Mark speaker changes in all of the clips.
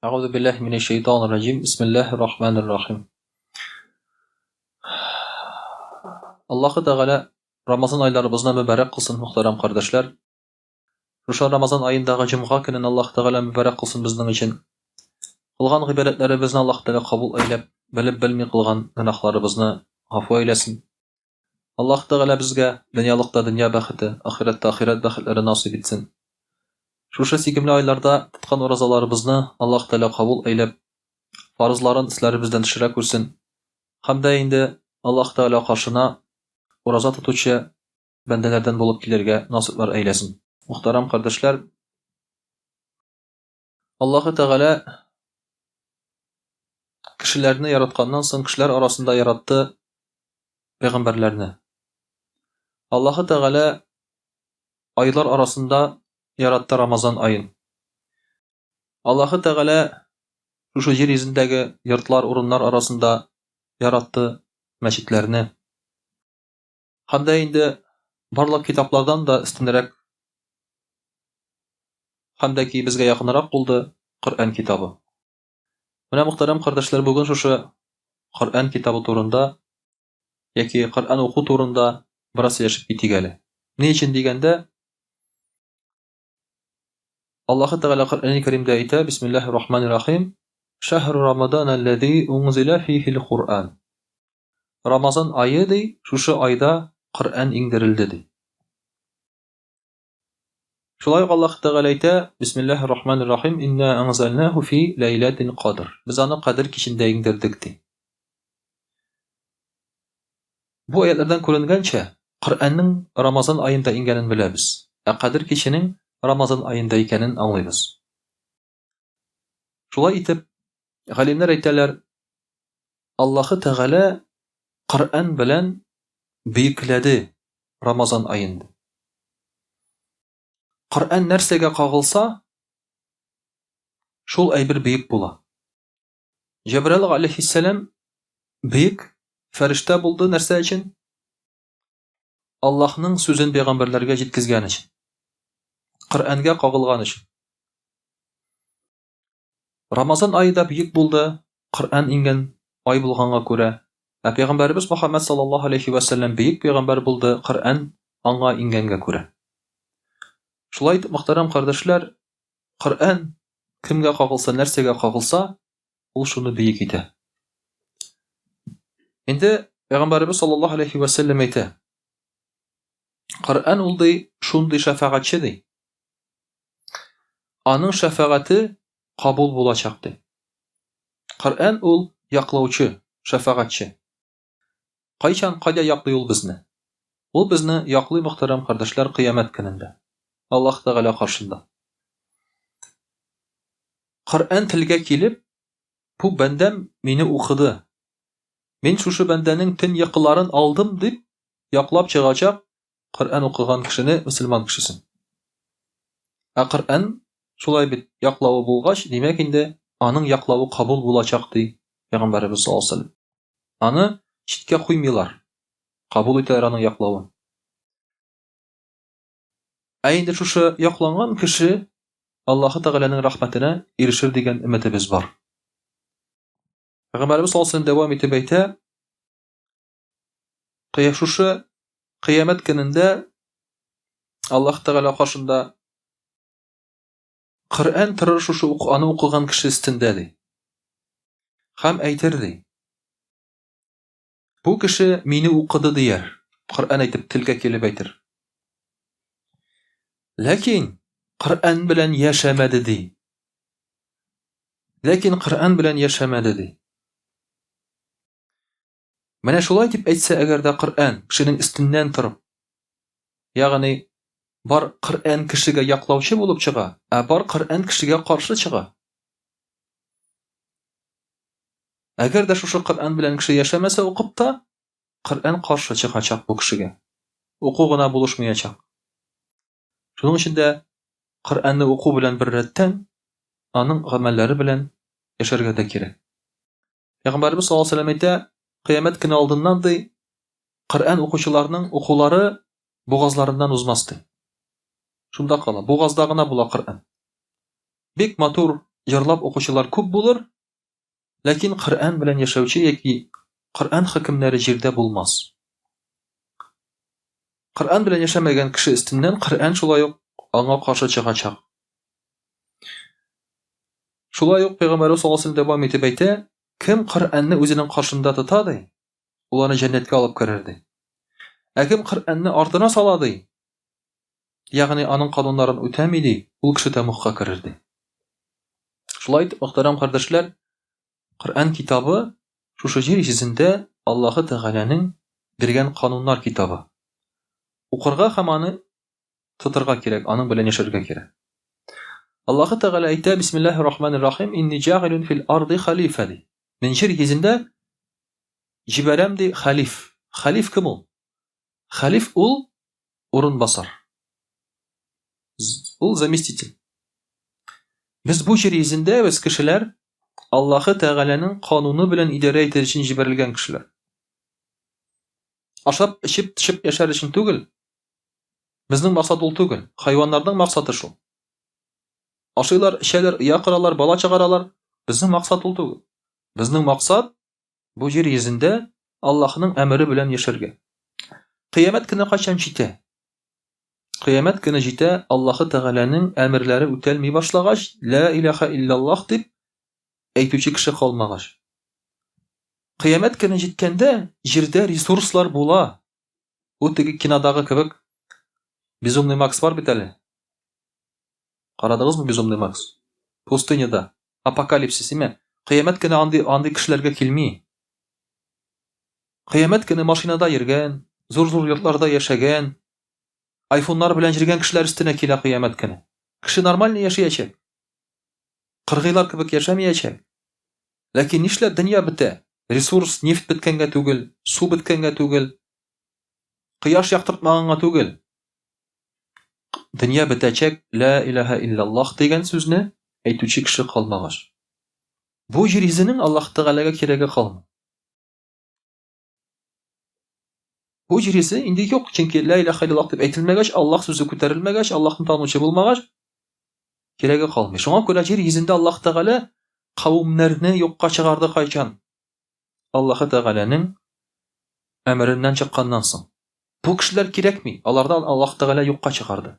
Speaker 1: Әгъузу биллаһи минәш шәйтанир раҗим. Бисмиллаһир рахманир рахим. Аллаһы Тәгалә Рамазан айларыбызны мөбарәк кылсын, мөхтәрәм кардәшләр. Шушы Рамазан аендагы җомга көнен Аллаһ Тәгалә мөбарәк кылсын безнең өчен. Кылган гыйбадәтләребезне Аллаһ Тәгалә кабул әйләп, белеп белми кылган гөнаһларыбызны гафу әйләсен. Аллаһ Тәгалә безгә дөньялыкта дөнья бәхете, ахирәттә ахирәт бәхетләре насыйп итсен. Шушы сөйкемле айларда тоткан уразаларыбызны Аллаһ Тәгалә кабул әйләп, фарызларын өсләребездән төшерә күрсен. Һәм дә инде Аллаһ Тәгалә каршына ураза тотучы бәндәләрдән булып килергә насыйплар әйләсен. Мөхтәрәм кардәшләр, Аллаһы Тәгалә кешеләрне яратканнан соң кешеләр арасында яратты пәйгамбәрләрне. Аллаһы Тәгалә айлар арасында яратты Рамазан аен. Аллаһы Тәгалә шушы җир йөзендәге йортлар, урыннар арасында яратты мәчетләрне. Һәм дә инде барлык китаплардан да өстенрәк һәм дә ки безгә якынрак булды Коръән китабы. Менә, мөхтәрәм кардәшләр, бүген шушы Коръән китабы турында яки Коръән уку турында бераз сөйләшеп китик әле. Ни өчен дигәндә, Аллаһы Тәгалә Коръәни Кәримдә әйтә, Бисмиллаһир Рахманир Рахим, Шәһру Рамадан аллази унзила фихил Куръан. Рамазан ае, ди, шушы айда Коръән иңдерелде, ди. Шулай ук Аллаһ Тәгалә әйтә, Бисмиллаһир Рахманир Рахим, Инна анзалнаху фи ләйләтил кадр. Без аны Кадер кичендә иңдердек, ди. Бу аятлардан күренгәнчә, Коръәннең Рамазан аенда иңгәнен беләбез, ә Кадер киченең Рамазан аенда икәнен аңлыйбыз. Шулай итеп, галимнәр әйтәләр, Аллаһы Тәгалә Коръән белән бөекләде Рамазан аен. Коръән нәрсәгә кагылса, шул әйбер бөек була. Җәбраил галәйһиссәлам бөек фәрештә булды нәрсә өчен? Аллаһның сүзен пәйгамбәрләргә җиткезгән өчен. Коръәнгә кагылган өчен. Рамазан ае да бөек булды, Коръән иңгән ай булганга күрә. Ә пәйгамбәребез Мөхәммәд саллаллаһу алейхи ва сәлләм бөек пәйгамбәр булды, Коръән аңа иңгәнгә күрә. Шулай итеп, мөхтәрәм кардәшләр, Коръән кемгә кагылса, нәрсәгә кагылса, ул шуны бөек итә. Инде пәйгамбәребез саллаллаһу алейхи ва сәлләм әйтә: Коръән ул ди шундый шәфәгатьче ди. Аның шәфәгате кабул булачак ди. Коръән ул яклаучы, шәфәгатьче. Кайчан, кайда яклый ул безне? Ул безне яклый, мөхтәрәм кардәшләр, кыямәт көнендә. Аллаһ Тәгалә каршында. Коръән телгә килеп, бу бәндәм мине укыды. Мин шушы бәндәнең төн йокыларын алдым дип яклап чыгачак Коръән укыган кешене, мөселман кешесен. Ә Коръән шулай бит яклавы булгач, димәк инде аның яклавы кабул булачак ди Пәйгамбәребез саллаллаһу алейһи ва сәлләм. Аны читкә куймыйлар. Кабул итәләр аның яклавын. Ә инде шушы якланган кеше Аллаһы Тәгаләнең рәхмәтенә ирешер дигән өметебез бар. Пәйгамбәребез саллаллаһу алейһи ва сәлләм дәвам итеп әйтә, Кыя шушы кыямәт көнендә Аллаһ Тәгалә каршында Коръән торыр шушы аны укыган кеше өстендә ди. Һәм әйтер ди. Бу кеше мине укыды дияр. Коръән әйтеп телгә килеп әйтер. Ләкин Коръән белән яшәмәде ди. Ләкин Коръән белән яшәмәде ди. Менә шулай дип әйтсә, әгәр дә Коръән кешенең өстеннән торып, ягъни бар Коръән кешегә яклаучы булып чыга, ә бар Коръән кешегә каршы чыга. Әгәр дә шушы Коръән белән кеше яшәмәсә укып та, Коръән каршы чыгачак бу кешегә. Уку гына булышмаячак. Шуның өчен дә Коръәнне уку белән беррәттән, аның гамәлләре белән яшәргә дә кирәк. Пәйгамбәребез саллаллаһу алейһи ва сәлләм әйтә, кыямәт көне алдыннан ди, Коръән укучыларның укулары бугазларыннан узмас ди. Шунда кала. Бугазда гына була Коръән. Бик матур, җырлап укучылар күп булыр, ләкин Коръән белән яшәүче яки Коръән хөкемнәре җирдә булмас. Коръән белән яшәмәгән кеше өстеннән Коръән шулай ук аңа каршы чыгачак. Шулай ук Пәйгамбәрбез саллаллаһу алейһи дәвам итеп әйтә, кем Коръәнне үзенең каршында тота ди, ул аны җәннәткә алып керер ди. Ә кем Коръәнне артына сала ди, ягъни аның кануннарын үтәми ди, ул кеше тәмугка керер ди. Шулай итеп, мөхтәрәм кардәшләр, Коръән китабы шушы җир йөзендә Аллаһы Тәгаләнең биргән кануннар китабы. Укырга һәм аны тотырга кирәк, аның белән яшәргә кирәк. Аллаһы Тәгалә әйтә, Бисмиллаһир Рахманир Рахим, инни җагилун фил арди халифа ди. Мин җир йөзендә җибәрәм ди халиф. Халиф кем ул? Халиф ул урынбасар. Ул заместитель. Без бу җир йөзендә без кешеләр Аллаһы Тәгаләнең кануны белән идарә итәр өчен җибәрелгән кешеләр. Ашап, эчеп, төшеп яшәр өчен түгел. Безнең максат ул түгел. Хайваннарның максаты шул. Ашыйлар, эчәләр, оя коралар, бала чыгаралар. Безнең максат ул түгел. Безнең максат Бу җир йөзендә Аллаһның әмере белән яшәргә. Кыямәт көне кайчан җитә? Кыямәт көне җитә, Аллаһы Тәгаләнең әмерләре үтәлми башлагач, лә илаһа иллаллаһ дип әйтүче кеше калмагач. Кыямәт көне җиткәндә җирдә ресурслар була. Бу теге кинодагы кебек Безумный Макс бар бит әле. Карадыгызмы Безумный Макс? Пустыняда Апокалипсис, име? Кыямәт көне андый андый кешеләргә килми. Кыямәт көне машинада йөргән, зур-зур йортларда яшәгән, айфоннар белән йөргән кешеләр өстенә килә кыямәт көне. Кеше нормально яшәячәк. Кыргыйлар кебек яшәмәячәк. Ләкин нишләп дөнья бетә? Ресурс, нефть беткәнгә түгел, су беткәнгә түгел, кояш яктыртмаганга түгел. Дөнья бетәчәк, лә илаһә илляллаһ дигән сүзне әйтүче кеше калмагач. Бу җир йөзенең Аллаһ Тәгаләгә кирәге калмый. Бу җир йөзе инде юк, чөнки лә илаһә илляллаһ дип әйтелмәгәч, Аллаһ сүзе күтәрелмәгәч, Аллаһны танучы булмагач, кирәге калмый. Шуңа күрә җир йөзендә Аллаһ Тәгалә кавемнәрне юкка чыгарды кайчан? Аллаһы Тәгаләнең әмереннән чыкканнан соң. Бу кешеләр кирәкми, алардан Аллаһ Тәгалә юкка чыгарды.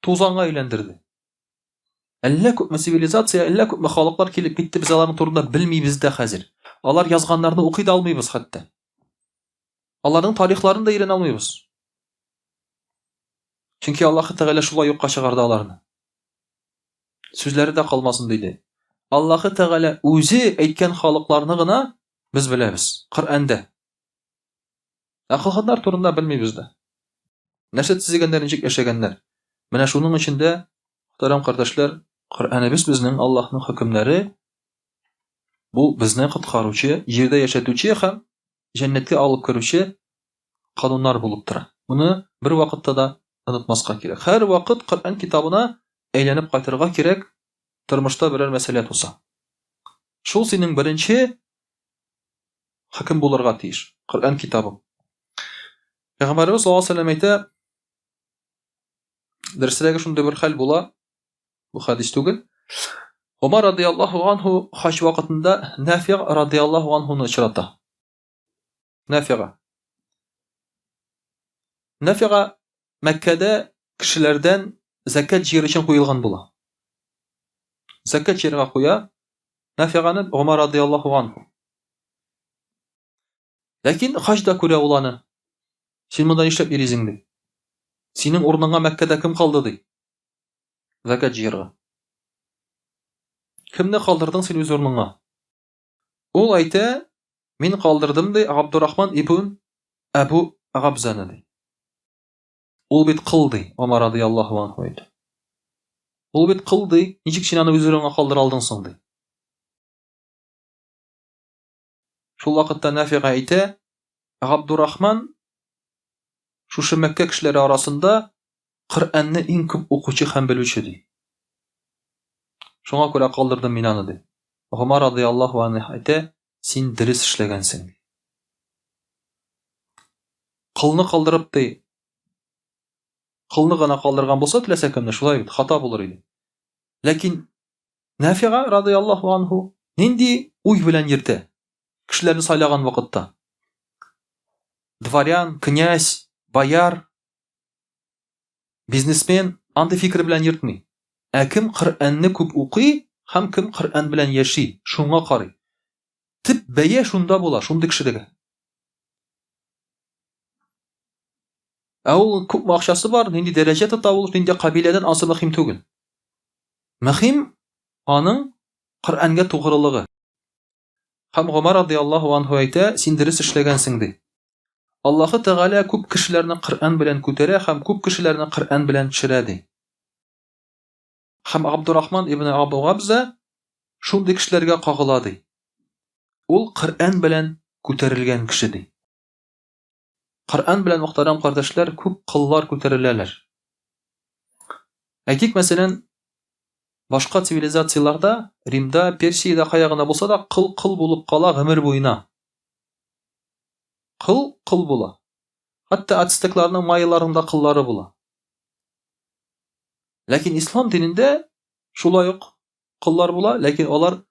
Speaker 1: Тузанга әйләндерде. Әллә күпме цивилизация, әллә күпме халыклар килеп китте, без аларның турында белмибез дә хәзер. Алар язганнарны укый да алмыйбыз хәтта. Аларның тарихларын да өйрәнә алмыйбыз. Чөнки Аллаһ Тәгалә шулай юкка чыгарды аларны. Сүзләре дә калмасын диде. Аллаһы Тәгалә үзе әйткән халыкларны гына без беләбез Коръәндә. Ә калганнар турында белмибез дә. Нәрсә төзегәннәр, ничек яшәгәннәр. Менә шуның өчен дә, мөхтәрәм кардәшләр, Коръәнебез безнең Аллаһның хөкемнәре, бу безне коткаручы, җирдә яшәтүче һәм җәннәткә алып керүче кануннар булып тора. Моны бер вакытта да онытмаска кирәк. Һәр вакыт Коръән китабына әйләнеп кайтырга кирәк, тормышта берәр мәсьәлә туса. Шул синең беренче хөкем булырга тиеш. Коръән китабы. Пәйгамбәребез саллаллаһу алейһи вәсәлләм әйтә, дөресрәге шундый бер хәл була, бу хәдис түгел. Омар радияллаһу анһу хаҗ вакытында Нафиг радияллаһу анһуны очрата. Нафига. Нафига Мәккәдә кешеләрдән зәкят җыер өчен куелган була. Зәкят җыярга куя Нафиганы Гомар радияллаһу анһу. Ләкин хаҗда күрә ул аны. Син монда нишләп йөрисең ди. Синең урыныңа Мәккәдә кем калды ди. Зәкят җыярга. Кемне калдырдың син үз урыныңа? Ул әйтә, мин калдырдым ди Габдурахман ибн Әбу Габзаны ди. Ул бит кол ди, Омар радыяллаһу анһу әйтә. Ул бит кол ди, ничек син аны үз урыныңа калдыра алдың соң ди. Шул вакытта Нафига әйтә, Габдурахман шушы Мәккә кешеләре арасында Коръәнне иң күп укучы һәм белүче ди. Шуңа күрә калдырдым мин аны ди. Гомар радыяллаһу анһу әйтә, син дөрес эшләгәнсең. Кылны калдырып ди, кылны гына калдырган булса теләсә кемне, шулай бит, хата булыр иде. Ләкин Нафига радыяллаһу анһу нинди уй белән йөртә? Кешеләрне сайлаган вакытта. Дворян, князь, бояр, бизнесмен андый фикер белән йөртми. Ә кем Коръәнне күп укый һәм кем Коръән белән яши, шуңа карый. Төп бәя шунда була, шундый кешедәге. Ә ул күпме акчасы бар, нинди дәрәҗә тота ул, нинди кабиләдән, ансы мөһим түгел. Мөһим аның Коръәнгә тугрылыгы. Һәм Гомар радиаллаһу анһу әйтә, син дөрес эшләгәнсең, ди. Аллаһы Тәгалә күп кешеләрне Коръән белән күтәрә һәм күп кешеләрне Коръән белән төшерә, ди. Һәм Абдурахман ибн Абу Габза шундый кешеләргә кагыла, ди. Ул Коръән белән күтәрелгән кеше, ди. Коръән белән, мөхтәрәм кардәшләр, күп кыллар күтәреләләр. Әйтик, мәсәлән, башка цивилизацияләрдә, Римда, Персиядә кая гына булса да, кыл кыл булып кала гомер буена. Кыл кыл була. Хәтта ацтекларның, майяларның да кыллары була. Ләкин ислам динендә шулай ук кыллар була, ләкин алар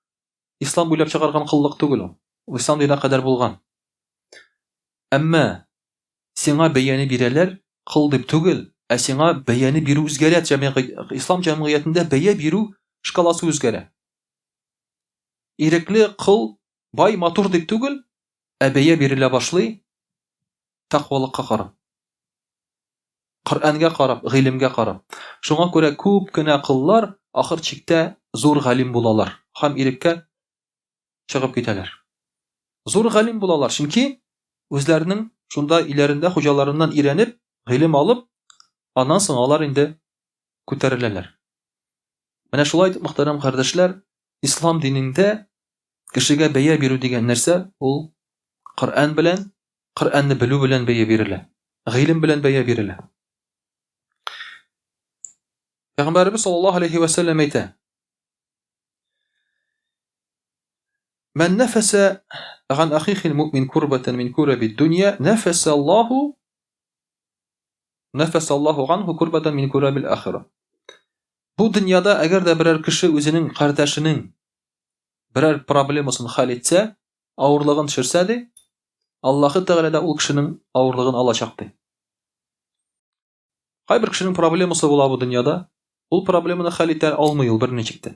Speaker 1: Ислам уйлап чыгарган коллык түгел ул. Ул ислам диненә кадәр булган. Әмма сиңа бәяне бирәләр, кол дип түгел, ә сиңа бәяне бирү үзгәрә, ислам җәмгыятендә бәя бирү шкаласы үзгәрә. Ирекле кол, бай, матур дип түгел, ә бәя бирелә башлый тәкъвалыкка карап. Коръәнгә карап, гыйлемгә карап. Шуңа күрә күп кенә коллар ахыр чиктә зур галим булалар һәм иреккә чыгып китәләр. Зур галим булалар, чөнки үзләренең шунда өйләрендә хуҗаларыннан өйрәнеп, гыйлем алып, аннан соң алар инде күтәреләләр. Менә шулай итеп, мөхтәрәм кардәшләр, ислам динендә кешегә бәя бирү дигән нәрсә ул Коръән белән Коръәнне белү белән бәя бирелә. Гыйлем белән бәя бирелә. Пәйгамбәребез саллаллаһу алейхи ва сәлләм әйтә: Мән нәфәсә ган ахихил муъмин курбатан мин курабид дөнья, нәфәсә Аллаһу нәфәсә Аллаһу ганху курбатан мин курабил ахира. Бу дөньяда әгәр дә берәр кеше үзенең кардәшенең берәр проблемасын хәл итсә, авырлыгын төшерсә, ди, Аллаһы Тәгалә дә ул кешенең авырлыгын алачак, ди. Кайбер кешенең проблемасы була бу дөньяда, ул проблеманы хәл итә алмый ул берничек тә.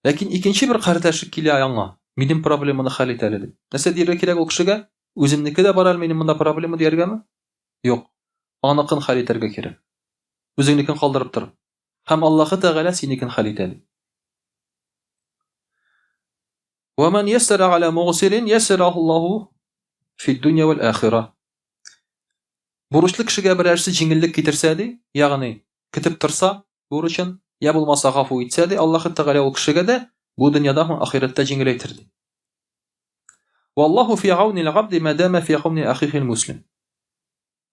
Speaker 1: Ләкин икенче бер кардәше килә аңа, минем проблеманы хәл ит әле, дип. Нәрсә дияргә кирәк ул кешегә? Үземнеке дә бар әле минем монда проблема дияргәме? Юк. Аныкын хәл итәргә кирәк. Үзеңнекен калдырып тор. Һәм Аллаһы Тәгалә синекен хәл итә, ди. Ва ман яссара аля мугсирин яссарахуллаху фид дунья вал ахира. Бурычлы кешегә берәрсе җиңеллек китерсә ди, ягъни көтеп торса бурычын, я булмаса гафу итсә ди, Аллаһы Тәгалә ул кешегә дә бу дөньяда һәм ахирәттә җиңеләйтер ди. Валлаху фи ауни ал-абди ма дама фи ауни ахихи муслим.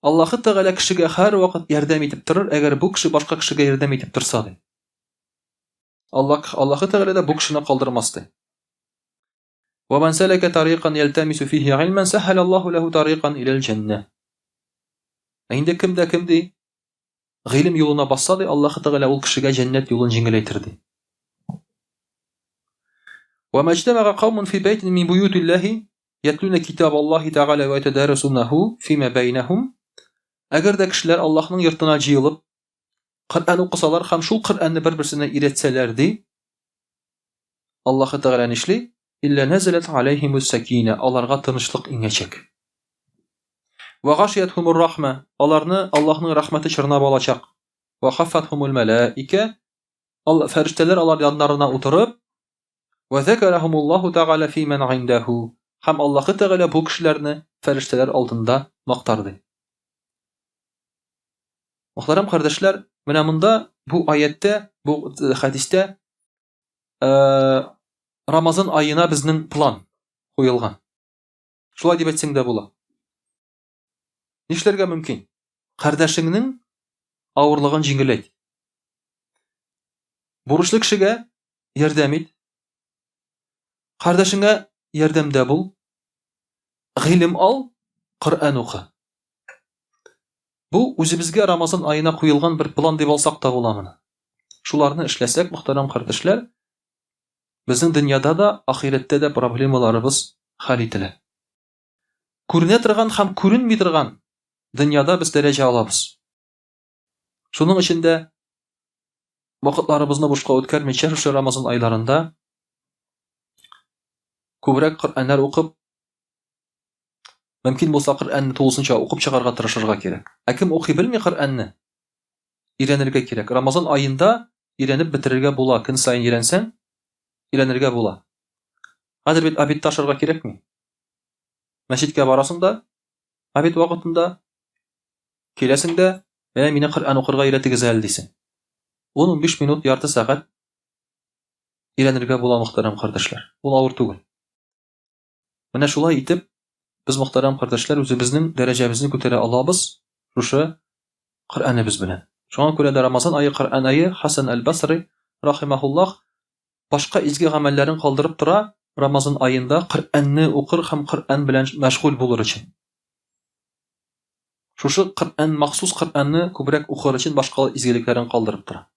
Speaker 1: Аллаһы Тәгалә кешегә һәрвакыт ярдәм итеп торыр, әгәр бу кеше башка кешегә ярдәм итеп торса ди. Аллаһ Аллаһы Тәгалә дә бу кешене калдырмас ди. Ва ман салака тарикан ялтамису фихи илман сахала Аллаһу лаху тарикан иләл җәннә. Ә инде кем дә кем ди, гыйлем юлына басса ди, Аллаһы Тәгалә ул кешегә җәннәт юлын җиңеләйтер ди. Ва маҗтамага каумун фи байтин мин буютиллаһи ятлуна китаб Аллаһи Тәгалә ва ятадарасунаху фима байнахум. Әгәр дә кешеләр Аллаһның йортына җыелып, Коръән укысалар һәм шул Коръәнне бер-берсенә өйрәтсәләр, ди, Аллаһы Тәгалә нишли? Илля нәзәләт аләйһимус сәкинә, аларга тынычлык иңәчәк. Ва гашиятһумур рахма, аларны Аллаһның рәхмәте чорнап алачак. Ва хаффатһумул мәләикә, фәрештәләр алар яннарына утырып, Ва зәкәрәһумуллаһу тәгалә фи мән гыйндәһу, һәм Аллаһы Тәгалә бу кешеләрне фәрештәләр алдында мактар, ди. Мөхтәрәм кардәшләр, менә монда бу аятьтә, бу э, хәдистә э, Рамазан аена безнең план куелган. Шулай дип әйтсәң дә була. Нишләргә мөмкин? Кардәшеңнең авырлыгын җиңеләйт. Бурычлы кешегә ярдәм ит. Кардәшеңә ярдәмдә бул. Гыйлем ал, Коръән укы. Бу үзебезгә Рамазан аена куелган бер план дип алсак та була моны. Шуларны эшләсәк, мөхтәрәм кардәшләр, безнең дөньяда да, ахирәттә дә проблемаларыбыз хәл ителә. Күренә торган һәм күренми торган дөньяда без дәрәҗә алабыз. Шуның өчен дә вакытларыбызны бушка үткәрмичә, шушы Рамазан айларында күбрәк Коръәннәр укып, мөмкин булса Коръәнне тулысынча укып чыгарга тырышырга кирәк. Ә кем укый белми Коръәнне, өйрәнергә кирәк. Рамазан аенда өйрәнеп бетерергә була. Көн саен өйрәнсәң, өйрәнергә була. Хәзер бит обедта ашарга кирәкми. Мәчеткә барасың да, обед вакытында киләсең дә, менә мине Коръән укырга өйрәтегез әле дисең. 10-15 минут, ярты сәгать өйрәнергә була, мөхтәрәм кардәшләр. Ул авыр түгел. Менә шулай итеп, без, мөхтәрәм кардәшләр, үзебезнең дәрәҗәбезне күтәрә алабыз шушы Коръәнебез белән. Шуңа күрә дә Рамазан ае Коръән ае Хасан әл-Басри рахимахуллах башка изге гамәлләрен калдырып тора Рамазан аенда Коръәнне укыр һәм Коръән белән мәшгуль булыр өчен. Шушы Коръән, махсус Коръәнне күбрәк укыр өчен башка изгелекләрен калдырып тора.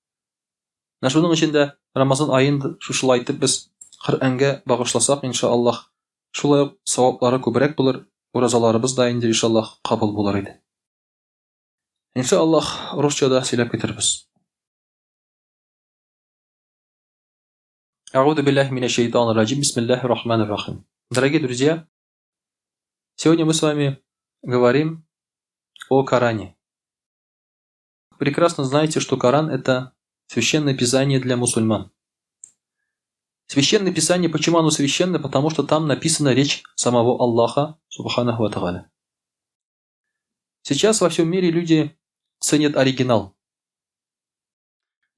Speaker 1: Менә шуның өчен дә Рамазан аен шушылай итеп без Коръәнгә багышласак, иншаАллаһ, шулай ук саваплары күбрәк булыр, уразаларыбыз да инде, иншаАллаһ, кабул булыр иде. ИншаАллаһ, русча да сөйләп китербез. Әгъузу биллаһи минәш шәйтанир раҗим. Бисмиллаһир рахманир рахим. Дорогие друзья, сегодня мы с вами говорим о Коране. Прекрасно знаете, что Коран – это священное писание для мусульман. Священное писание, почему оно священное? Потому что там написана речь самого Аллаха, субханаху ва Сейчас во всем мире люди ценят оригинал.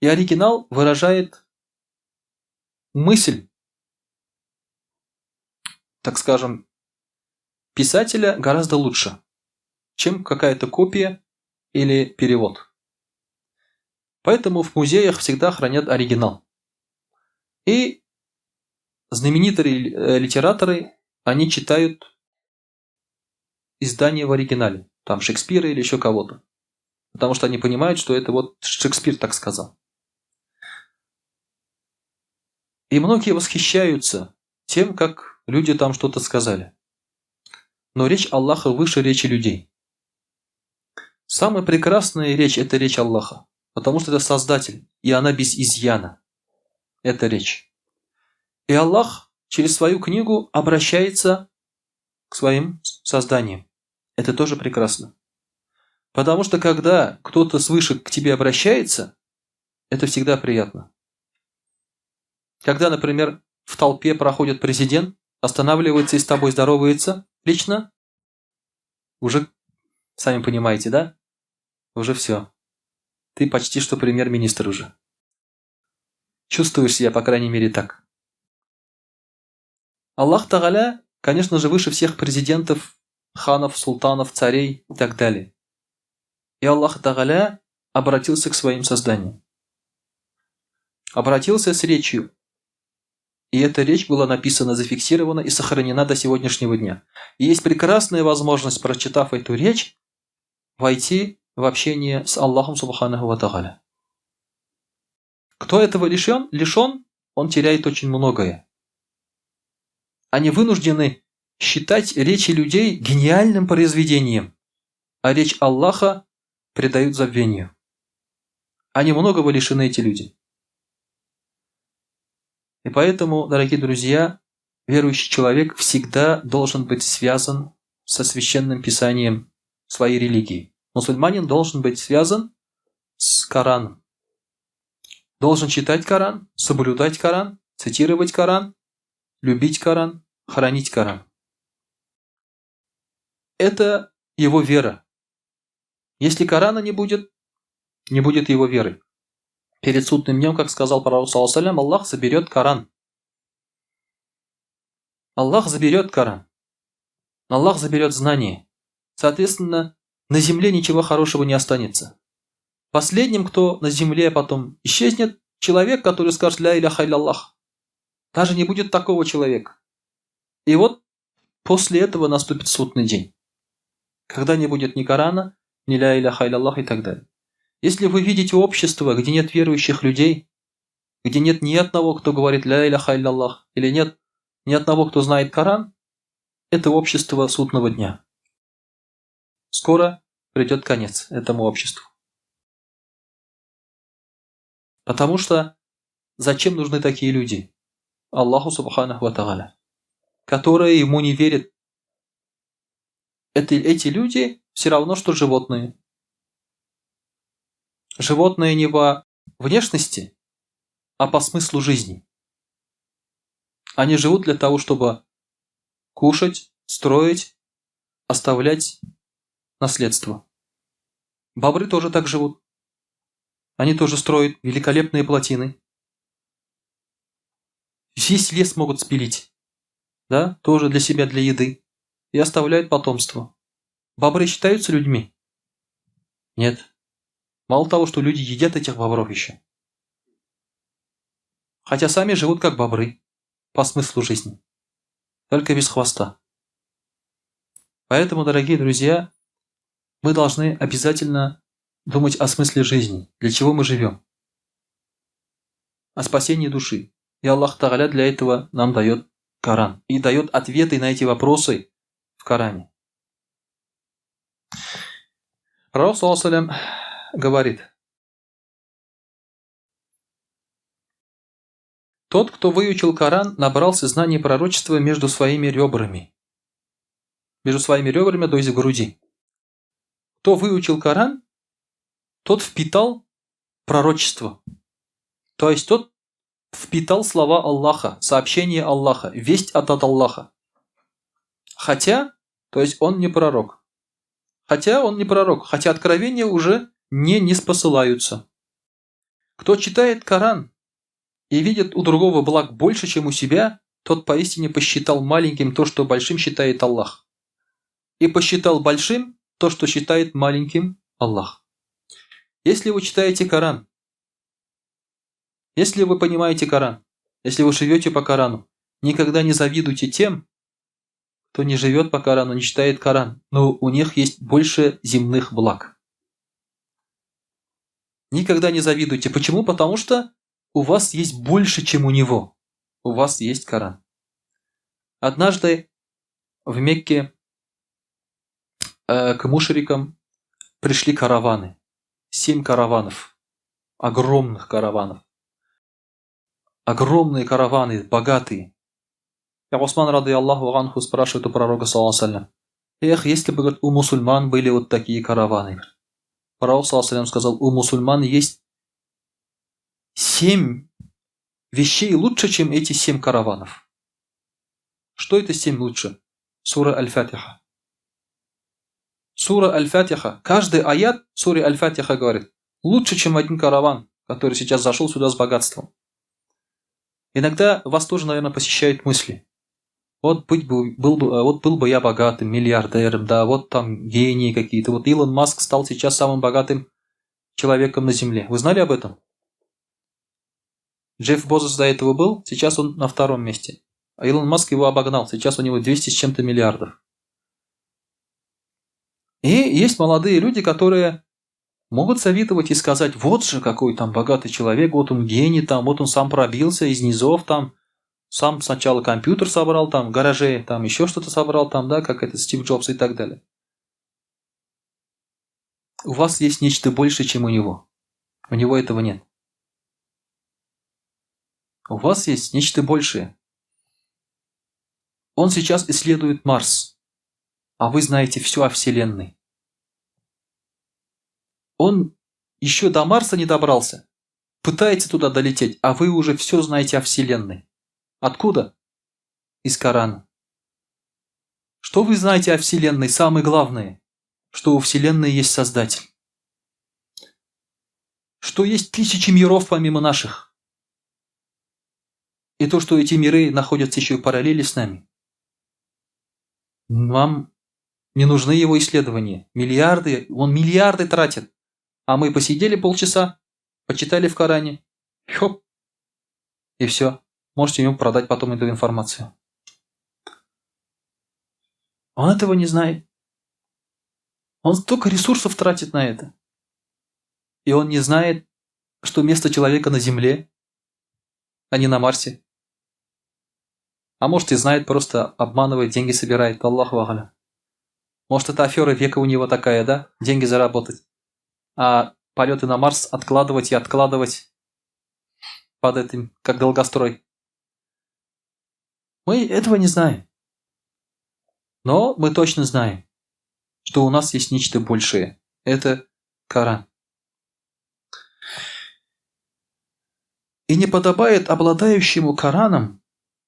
Speaker 1: И оригинал выражает мысль, так скажем, писателя гораздо лучше, чем какая-то копия или перевод. Поэтому в музеях всегда хранят оригинал. И знаменитые литераторы, они читают издание в оригинале, там Шекспира или еще кого-то. Потому что они понимают, что это вот Шекспир так сказал. И многие восхищаются тем, как люди там что-то сказали. Но речь Аллаха выше речи людей. Самая прекрасная речь – это речь Аллаха, потому что это Создатель, и она без изъяна. Это речь. И Аллах через свою книгу обращается к своим созданиям. Это тоже прекрасно. Потому что когда кто-то свыше к тебе обращается, это всегда приятно. Когда, например, в толпе проходит президент, останавливается и с тобой здоровается лично, уже, сами понимаете, да? Уже все. Ты почти что премьер-министр уже. Чувствуешь себя, по крайней мере, так. Аллах Тагаля, конечно же, выше всех президентов, ханов, султанов, царей и так далее. И Аллах Тагаля обратился к своим созданиям. Обратился с речью. И эта речь была написана, зафиксирована и сохранена до сегодняшнего дня. И есть прекрасная возможность, прочитав эту речь, войти в общение с Аллахом Субханаху Ва Тагаля. Кто этого лишен, лишен, он теряет очень многое. Они вынуждены считать речи людей гениальным произведением, а речь Аллаха предают забвению. Они многого лишены, эти люди. И поэтому, дорогие друзья, верующий человек всегда должен быть связан со священным писанием своей религии. Мусульманин должен быть связан с Кораном. Должен читать Коран, соблюдать Коран, цитировать Коран, любить Коран, хранить Коран. Это его вера. Если Корана не будет, не будет его веры. Перед судным днем, как сказал пророк, саллаллаху Аллах заберет Коран. Аллах заберет Коран. Аллах заберет знание. Соответственно, на земле ничего хорошего не останется. Последним, кто на земле потом исчезнет, человек, который скажет «Ля иляха илlalлах». Даже не будет такого человека. И вот после этого наступит судный день, когда не будет ни Корана, ни «Ля иляха илlalлах» и так далее. Если вы видите общество, где нет верующих людей, где нет ни одного, кто говорит «Ля иляха илляллах», или нет ни одного, кто знает Коран, это общество судного дня. Скоро придет конец этому обществу. Потому что зачем нужны такие люди? Аллаху Субханаху Ва которые ему не верят. Это, эти люди все равно, что животные. Животные не по внешности, а по смыслу жизни. Они живут для того, чтобы кушать, строить, оставлять наследство. Бобры тоже так живут. Они тоже строят великолепные плотины. Весь лес могут спилить, да, тоже для себя, для еды. И оставляют потомство. Бобры считаются людьми? Нет. Мало того, что люди едят этих бобров еще. Хотя сами живут как бобры, по смыслу жизни. Только без хвоста. Поэтому, дорогие друзья, мы должны обязательно думать о смысле жизни, для чего мы живем. О спасении души. И Аллах Тагаля для этого нам дает Коран. И дает ответы на эти вопросы в Коране. Пророк, саллаллаху говорит, тот, кто выучил Коран, набрался знаний пророчества между своими ребрами. Между своими ребрами, то есть в груди. Кто выучил Коран, тот впитал пророчество. То есть тот впитал слова Аллаха, сообщение Аллаха, весть от Аллаха. Хотя, то есть он не пророк. Хотя он не пророк, хотя откровения уже не ниспосылаются. Кто читает Коран и видит у другого благ больше, чем у себя, тот поистине посчитал маленьким то, что большим считает Аллах. И посчитал большим то, что считает маленьким Аллах. Если вы читаете Коран, если вы понимаете Коран, если вы живете по Корану, никогда не завидуйте тем, кто не живет по Корану, не читает Коран, но у них есть больше земных благ. Никогда не завидуйте. Почему? Потому что у вас есть больше, чем у него. У вас есть Коран. Однажды в Мекке к мушрикам пришли караваны. 7 караванов. Огромных караванов. Огромные караваны, богатые. И Усман, рады Аллаху анху, спрашивает у пророка, саллаллаху алейхи ва саллям, эх, если бы, говорит, у мусульман были вот такие караваны. Пророк, саллаллаху алейхи ва саллям, сказал, у мусульман есть 7 вещей лучше, чем эти 7 караванов. Что это 7 лучше? Сура Аль-Фатиха. Сура Аль-Фатиха. Каждый аят суре Аль-Фатиха говорит, лучше, чем один караван, который сейчас зашел сюда с богатством. Иногда вас тоже, наверное, посещают мысли. Вот был бы я богатым, миллиардером, да, вот там гении какие-то. Вот Илон Маск стал сейчас самым богатым человеком на Земле. Вы знали об этом? Джефф Безос до этого был, сейчас он на втором месте. А Илон Маск его обогнал, сейчас у него 200 с чем-то миллиардов. И есть молодые люди, которые могут завидовать и сказать, вот же какой там богатый человек, вот он гений там, вот он сам пробился из низов там, сам сначала компьютер собрал там, в гараже, там еще что-то собрал там, да, как это Стив Джобс и так далее. У вас есть нечто большее, чем у него. У него этого нет. У вас есть нечто большее. Он сейчас исследует Марс, а вы знаете все о Вселенной. Он еще до Марса не добрался, пытается туда долететь, а вы уже все знаете о Вселенной. Откуда? Из Корана. Что вы знаете о Вселенной? Самое главное, что у Вселенной есть Создатель. Что есть тысячи миров помимо наших. И то, что эти миры находятся еще в параллели с нами. Вам не нужны его исследования. Миллиарды, он миллиарды тратит. А мы посидели полчаса, почитали в Коране, хоп, и все. Можете ему продать потом эту информацию. Он этого не знает. Он столько ресурсов тратит на это. И он не знает, что место человека на Земле, а не на Марсе. А может и знает, просто обманывает, деньги собирает. Аллаху а'лям. Может, это афера века у него такая, да? Деньги заработать. А полеты на Марс откладывать и откладывать под этим, как долгострой. Мы этого не знаем. Но мы точно знаем, что у нас есть нечто большее. Это Коран. И не подобает обладающему Кораном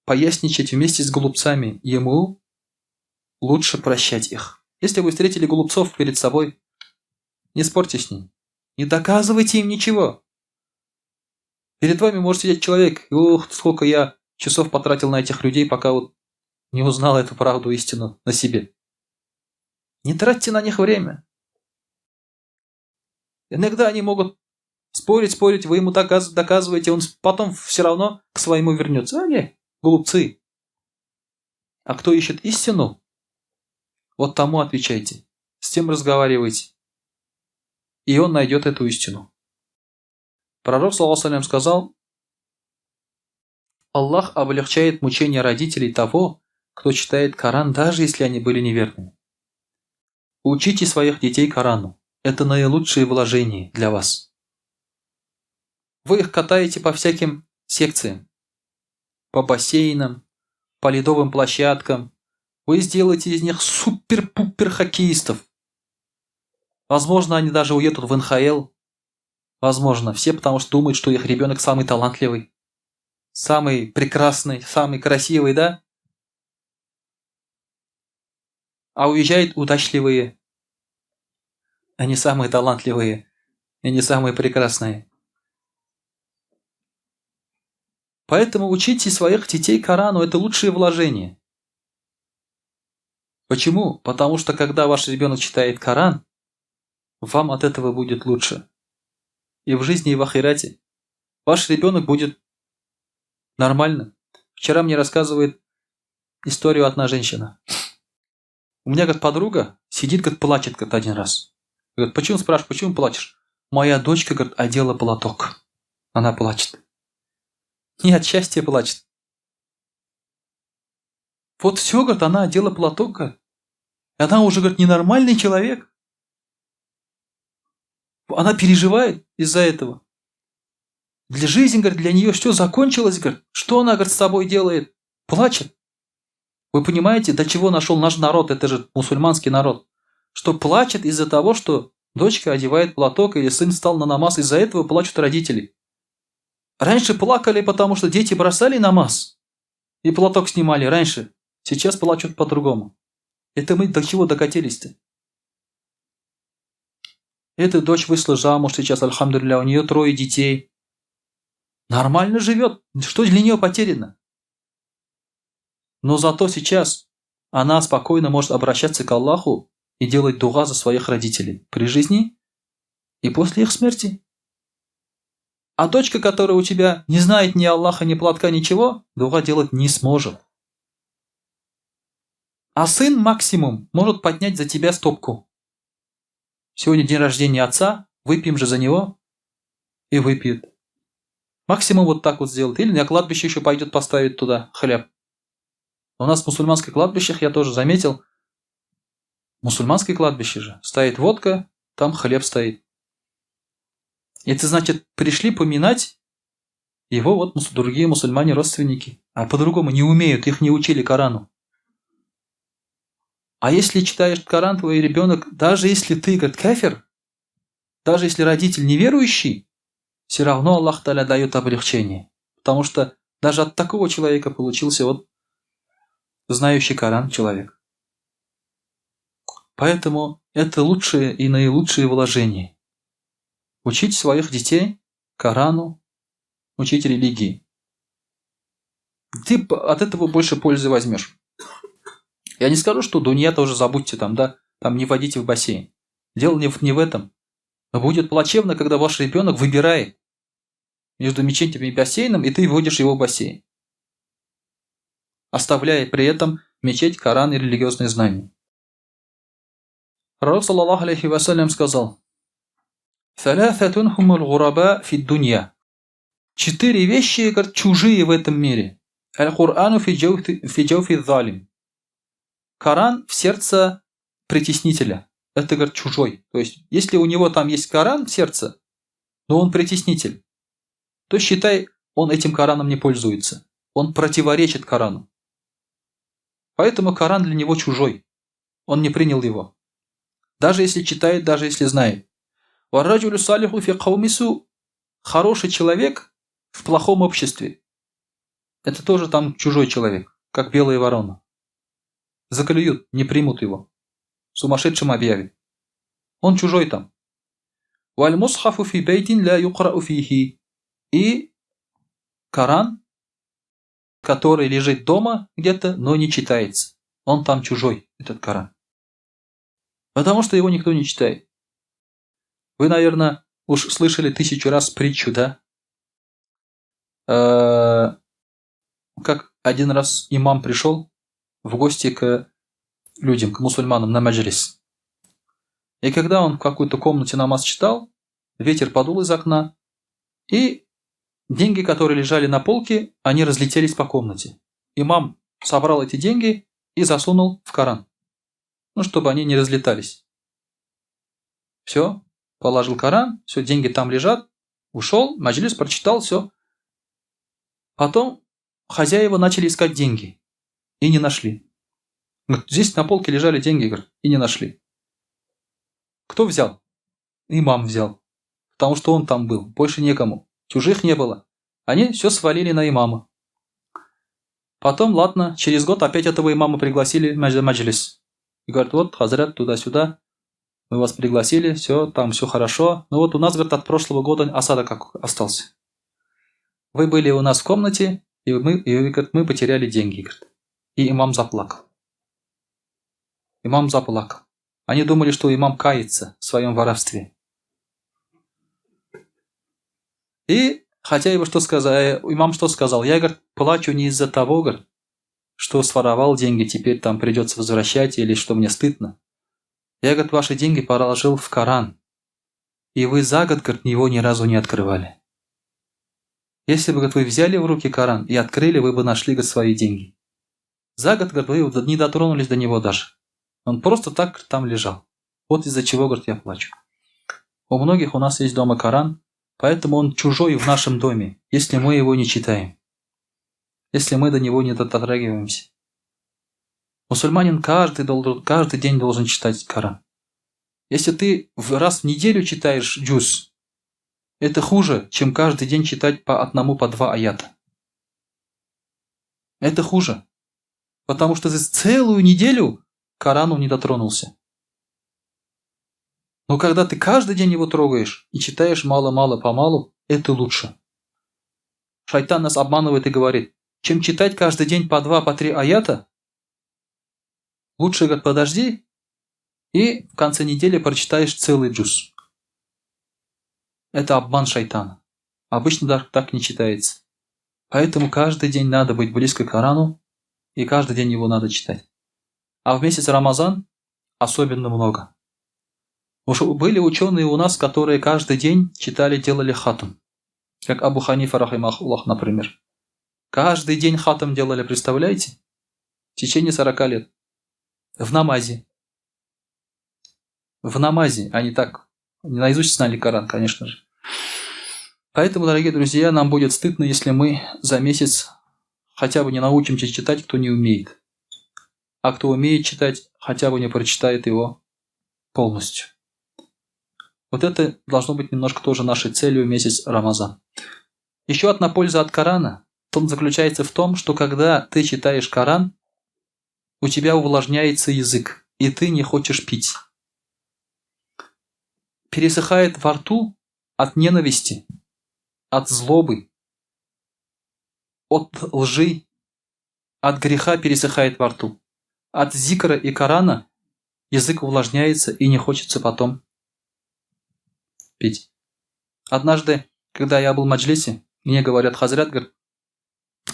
Speaker 1: поясничать вместе с глупцами. Ему лучше прощать их. Если вы встретили глупцов перед собой, не спорьте с ним. Не доказывайте им ничего. Перед вами может сидеть человек. Ух, сколько я часов потратил на этих людей, пока вот не узнал эту правду, истину на себе. Не тратьте на них время. Иногда они могут спорить, спорить, вы ему доказываете, он потом все равно к своему вернется. Они глупцы. А кто ищет истину, вот тому отвечайте, с тем разговаривайте. И он найдет эту истину. Пророк, саллаллаху алейхи ва саллям, сказал: Аллах облегчает мучения родителей того, кто читает Коран, даже если они были неверными. Учите своих детей Корану. Это наилучшее вложение для вас. Вы их катаете по всяким секциям, по бассейнам, по ледовым площадкам. Вы сделаете из них супер-пупер хоккеистов. Возможно, они даже уедут в НХЛ. Возможно, все потому что думают, что их ребенок самый талантливый, самый прекрасный, самый красивый, да? А уезжают удачливые, а не самые талантливые и не самые прекрасные. Поэтому учите своих детей Корану, это лучшее вложение. Почему? Потому что когда ваш ребенок читает Коран, вам от этого будет лучше. И в жизни, и в ахирате. Ваш ребенок будет нормально. Вчера мне рассказывает историю одна женщина. У меня, говорит, подруга сидит, говорит, плачет, говорит, один раз. Говорит, почему, спрашиваю, почему плачешь? Моя дочка, говорит, одела платок. Она плачет. Не от счастья плачет. Вот все, говорит, она одела платок, говорит. И она уже, говорит, ненормальный человек. Она переживает из-за этого. Для жизни, говорит, для нее все закончилось, говорит. Что она, говорит, с собой делает? Плачет. Вы понимаете, до чего нашел наш народ, это же мусульманский народ, что плачет из-за того, что дочка одевает платок или сын встал на намаз, из-за этого плачут родители. Раньше плакали, потому что дети бросали намаз и платок снимали раньше. Сейчас плачут по-другому. Это мы до чего докатились-то? Эта дочь вышла замуж сейчас, альхамдулилля, у нее 3 детей. Нормально живет. Что для нее потеряно? Но зато сейчас она спокойно может обращаться к Аллаху и делать дуа за своих родителей при жизни и после их смерти. А дочка, которая у тебя не знает ни Аллаха, ни платка, ничего, дуа делать не сможет. А сын максимум может поднять за тебя стопку. Сегодня день рождения отца, выпьем же за него. И выпьет. Максимум вот так вот сделает. Или на кладбище еще пойдет поставить туда хлеб. У нас в мусульманских кладбищах, я тоже заметил, мусульманское кладбище же, стоит водка, там хлеб стоит. Это значит, пришли поминать его вот другие мусульмане-родственники. А по-другому не умеют, их не учили Корану. А если читаешь Коран, твой ребенок, даже если ты, говорит, кафир, даже если родитель неверующий, все равно Аллах Тааля дает облегчение. Потому что даже от такого человека получился вот знающий Коран человек. Поэтому это лучшее и наилучшее вложение. Учить своих детей Корану, учить религии. Ты от этого больше пользы возьмешь. Я не скажу, что дунья тоже забудьте там, да, там не водите в бассейн. Дело не в этом. Но будет плачевно, когда ваш ребенок выбирает между мечетью и бассейном, и ты водишь его в бассейн, оставляя при этом мечеть, Коран и религиозные знания. Пророк, саллаллаху алейхи ва саллям, сказал: Сәләсәтун хумул гураба фи дунья. Четыре вещи, говорит, чужие в этом мире. Аль-Курану фи джауфи залим. Коран в сердце притеснителя. Это, говорит, чужой. То есть, если у него там есть Коран в сердце, но он притеснитель, то считай, он этим Кораном не пользуется. Он противоречит Корану. Поэтому Коран для него чужой. Он не принял его. Даже если читает, даже если знает. Варраджулю салиху фи каумису. Хороший человек в плохом обществе. Это тоже там чужой человек, как белая ворона. Заклюют, не примут его. Сумасшедшим объявят. Он чужой там. Валь мусхафу фи бейтин ля юкрау фихи. И Коран, который лежит дома где-то, но не читается. Он там чужой, этот Коран. Потому что его никто не читает. Вы, наверное, уж слышали тысячу раз притчу, да? Как один раз имам пришел в гости к людям, к мусульманам на маджлис. И когда он в какой-то комнате намаз читал, ветер подул из окна, и деньги, которые лежали на полке, они разлетелись по комнате. Имам собрал эти деньги и засунул в Коран, ну, чтобы они не разлетались. Все, положил Коран, все, деньги там лежат, ушел, маджлис прочитал, все. Потом хозяева начали искать деньги и не нашли. Говорит, здесь на полке лежали деньги, говорит, и не нашли. Кто взял? Имам взял. Потому что он там был, больше некому. Чужих не было. Они все свалили на имама. Потом, ладно, через год опять этого имама пригласили в маджлис. И говорят, вот, хазрат, туда-сюда, мы вас пригласили, все, там все хорошо. Но вот у нас, говорит, от прошлого года осадок остался. Вы были у нас в комнате, и мы, говорит, мы потеряли деньги. Говорит. И имам заплакал. Имам заплакал. Они думали, что имам кается в своем воровстве. И хотя его что сказал, имам что сказал? Я, говорит, плачу не из-за того, говорит, что своровал деньги, теперь там придется возвращать, или что мне стыдно. Я, говорит, ваши деньги положил в Коран, и вы за год, говорит, его ни разу не открывали. Если бы, говорит, вы взяли в руки Коран и открыли, вы бы нашли, говорит, свои деньги. За год, говорит, вы не дотронулись до него даже. Он просто так там лежал. Вот из-за чего, говорит, я плачу. У многих у нас есть дома Коран, поэтому он чужой в нашем доме, если мы его не читаем. Если мы до него не дотрагиваемся. Мусульманин каждый день должен читать Коран. Если ты раз в неделю читаешь джуз, это хуже, чем каждый день читать по одному, по два аята. Это хуже. Потому что ты целую неделю к Корану не дотронулся. Но когда ты каждый день его трогаешь и читаешь мало-мало помалу, это лучше. Шайтан нас обманывает и говорит, чем читать каждый день по два, по три аята, лучше, говорит, подожди и в конце недели прочитаешь целый джуз. Это обман шайтана. Обычно так не читается. Поэтому каждый день надо быть близко к Корану, и каждый день его надо читать. А в месяц Рамазан особенно много. Уж были ученые у нас, которые каждый день читали, делали хатм. Как Абу Ханифа, рахимахуллах, например. Каждый день хатм делали, представляете? В течение 40 лет. В намазе. В намазе, а не так. Не наизусть знали Коран, конечно же. Поэтому, дорогие друзья, нам будет стыдно, если мы за месяц хотя бы не научимся читать, кто не умеет. А кто умеет читать, хотя бы не прочитает его полностью. Вот это должно быть немножко тоже нашей целью в месяц Рамазан. Еще одна польза от Корана заключается в том, что когда ты читаешь Коран, у тебя увлажняется язык, и ты не хочешь пить. Пересыхает во рту от ненависти, от злобы, от лжи, от греха пересыхает во рту. От зикра и Корана язык увлажняется и не хочется потом пить. Однажды, когда я был в маджлисе, мне говорят, хазрат, говорит,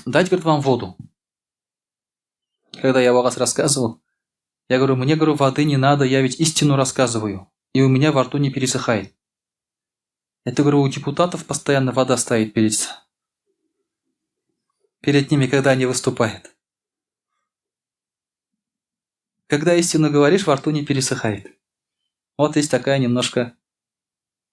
Speaker 1: дать, говорит, вам воду. Когда я вас рассказывал, я говорю, мне, говорю, воды не надо, я ведь истину рассказываю, и у меня во рту не пересыхает. Это, говорю, у депутатов постоянно вода стоит перед, перед ними, когда они выступают. Когда истину говоришь, во рту не пересыхает. Вот есть такая немножко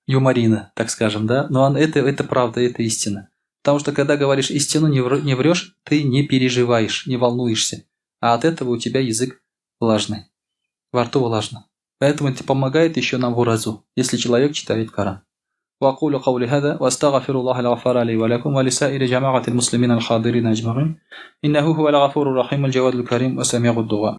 Speaker 1: юморина, так скажем, да? Но он, это, это правда, это истина. Потому что когда говоришь истину, не врешь, ты не переживаешь, не волнуешься. А от этого у тебя язык влажный. Во рту влажно. Поэтому это помогает еще нам в уразу, если человек читает Коран. وأقول قولي هذا وأستغفر الله الغفار لي ولكم ولسائر جماعة المسلمين الحاضرين أجمعين إنه هو الغفور الرحيم الجواد الكريم وسميع الدعاء.